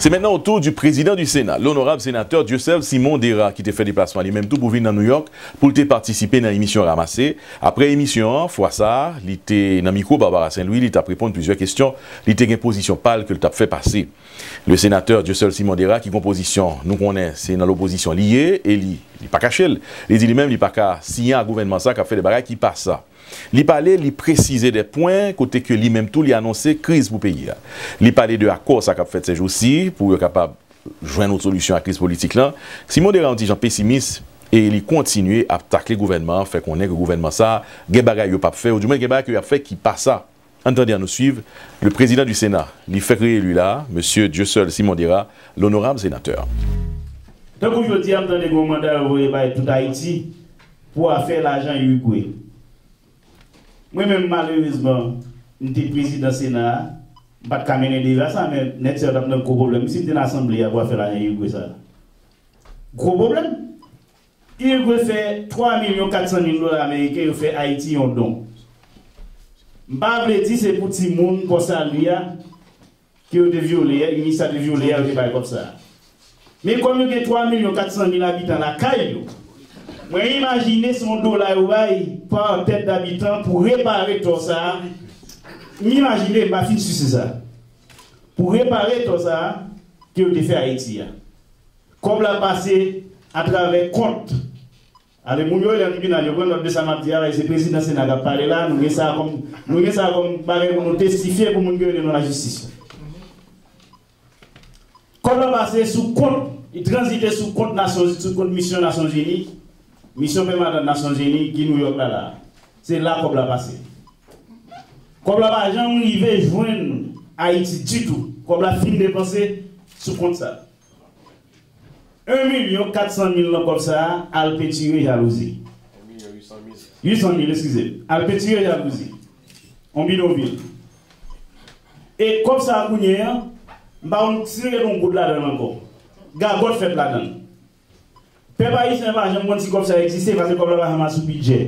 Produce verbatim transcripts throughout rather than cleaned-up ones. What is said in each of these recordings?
Se mentnan o tou di prezidan di Sena, lonorab senatè Dieuseul Simon Dera, ki te fè deplasman li menm tou pou vin nan Nouyòk pou l te patisipe nan emisyon Ramase. Apre emisyon an, fwa sa a, li te nan mikwo Barbara Saint-Louis, li t ap reponn plizyè kesyon, li te gen pozisyon pa l ke l t ap fè pase. Le senatè Dieuseul Simon Dera, ki gon pozisyon, nou konnen se nan lopozisyon li ye, e li, li pa kache l. Li di li menm li pa ka siyen ak gouvènman sa k ap fè de bagay ki pa sa. Li pale, li presize de pwen kote ke li menm tou li anonse kriz pou peyi a. Li pale de akò sa k ap fèt sèjousi pou yo kapab jwenn yon solisyon a kriz politik lan. Simon Dera yon ti jan pesimis e li kontinye ap takle gouvènman an, fè konnen ke gouvènman sa a gen bagay yo p ap fè, oudimwen gen bagay ke y ap fè ki pa sa. Ann tande, ann nou swiv. Le prezidan di Sena, li fèk reyeli la, mesye Dieuseul Simon Dera, lonorab senatè. Tankou jodi a, m tande gen yon manda yo voye bay tout Ayiti pou afè lajan Uruguay. Mwen menm, malerezman, m te prezidan Sena a, m pa t ka mennen deba sa, men nèg sa yo t ap nan gwo pwoblèm. Si m te nan asanble a pou afè lajan Uruguay sa. Gwo pwoblèm. Uruguay fè twa milyon kat san mil dola ameriken, yo fè Ayiti yon don. M pa vle di se pou timoun Pò Sali a, ke yo te vyole a, UNISA te vyole a, yo te bay kòb sa a. Men kòm yo gen twa milyon kat san mil abitan lakay yo, mwen imajine se yon dola yo bay pa tèt dabitan pou repare tò sa a. M imajine, m pa fin si se sa. Pou repare tò sa a ke yo te fè Ayiti a. Kòb la pase atravè kont. Ale, moun yo rele nan tribinal, yo pran nòt de sa m ap di a, se prezidan Sena k ap pale la, nou gen sa kòm, nou gen sa kòm bagay pou nou testifye pou moun ki rele nan lajistis. Kòb la pase sou kont, li tranzite sou kont Nasyon, sou kont misyon Nasyonzini, misyon pèmanan Nasyonzini ki Nouyòk la la. Se la kòb la pase. Kòb la pa janm rive jwenn Ayiti ditou. Kòb la fin depanse sou kont sa. En milyon kat san mil nan kòb sa a al petire jalouzi. Uit san mil, eskize. Al petire jalouzi. On bidonvil. E kòb sa a kounye a, m pa konn si nou gen yon goud ladan l ankò. Gagòt fèt ladan l. Pèp ayisyen pa janm konn si kòb sa a egziste, paske kòb la pa janm asou bidjè.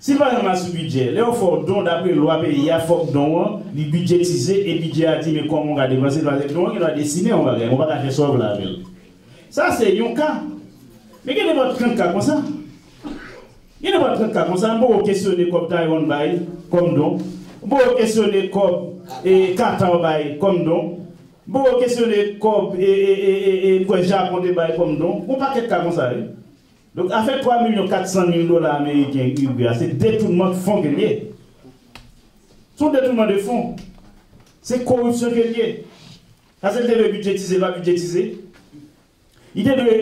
Si l pa janm asou bidjè, lè yo fè w don, dapre lwa peyi a, fòk don an, li bidjetize, e bidjè a di men kòman w ka depanse l, paske don an gen dwa desine yon bagay, men w pa ka fè sa w vle avè l. Sa se yon ka. Men gen nenpòt trant ka konsa. Gen nenpòt trant ka konsa, m poko kesyone kòb Taiwan bay kòm don. M poko kesyone kòb, e, Qatar bay kòm don. M poko kesyone kòb, e, e, e, e, e, m kwè Japon te bay kòm don. Gon pakèt ka konsa, wi. Donk, afè twa milyon kat san mil dola ameriken Uruguay a, se detounman fon ke l ye. Se yon detounman de fon. Se koripsyon ke l ye. Sa se l te dwe bidjetize, l pa bidjetize. Li te dwe,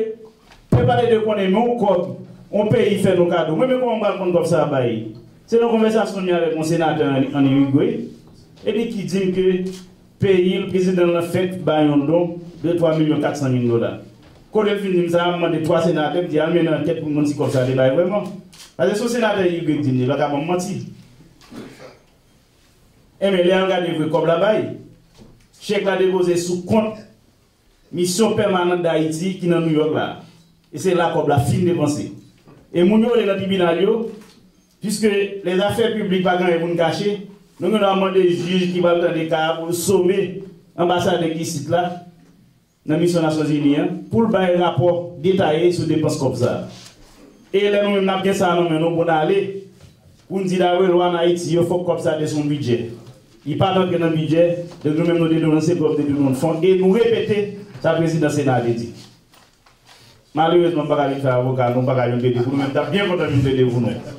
pèp la te dwe konnen, men yon kòb, yon peyi fè nou kado. Mwen menm kòman m pral konn kòb sa a bay? Se nan konvèsasyon m ye avèk yon senatè an, an Uruguay. Epi ki di m ke peyi l, prezidan l lan fèk bay yon don de twa milyon kat san mil dola. Kote l fin di m sa a, m mande twa senatè, m di, "Al mennen ankèt pou m konn si kòb sa a te bay vrèman." Paske se yon senatè Uruguay k di m li, li pa ka ban m manti. Enben, lè y al gade vre kòb la bay, chèk la depoze sou kont Misyon pèmanan Dayiti ki nan Nouyòk la. E se la kòb la fin depanse. E moun yo rele nan tribinal yo, piske lèzafè piblik pa gen anyen pou n kache, nou gen dwa mande jij ki pral tande ka a pou l some anbasadè ki isit la, nan misyon Nasyonzini an, pou l bay rapò detaye sou depans kòb sa a. E lè nou menm n ap gen sa nan men nou pou n ale, pou n di dapre lwa ann Ayiti yo, fòk kòb sa te sou yon bidjè. Li pa t antre nan bidjè, donk nou menm nou te denonse kòb detounman de fon, e nou repete sa prezidan Sena a te di. Malerezman, m pa ka vin fè avoka nou, m pa ka vin plede pou nou, men m t ap byen kontan vin plede pou nou.